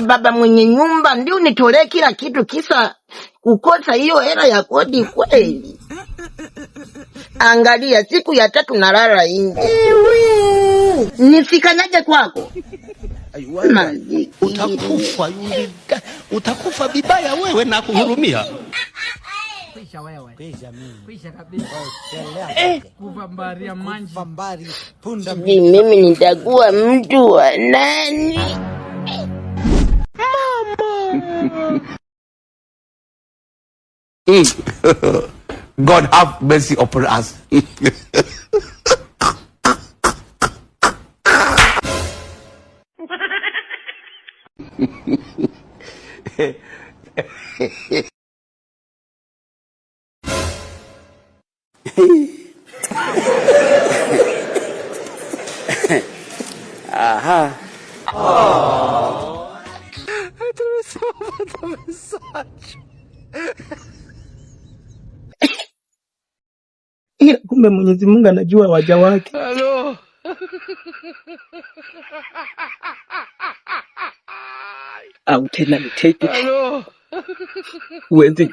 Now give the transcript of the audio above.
Baba mwenye nyumba ndio nitolee kila kitu, kisa kukosa hiyo hela ya kodi kweli? Angalia, siku ya tatu nalala nje, nifikanyaje kwako? Masikini. Utakufa yule, utakufa vibaya wewe na kuhurumia. Kwisha wewe. Kwisha kabisa. Kufa mbari ya manji. Hivi mimi nitakuwa mtu wa nani? God have mercy upon us. Ila kumbe Mwenyezi Mungu anajua waja wake. Au tena niteke uweze.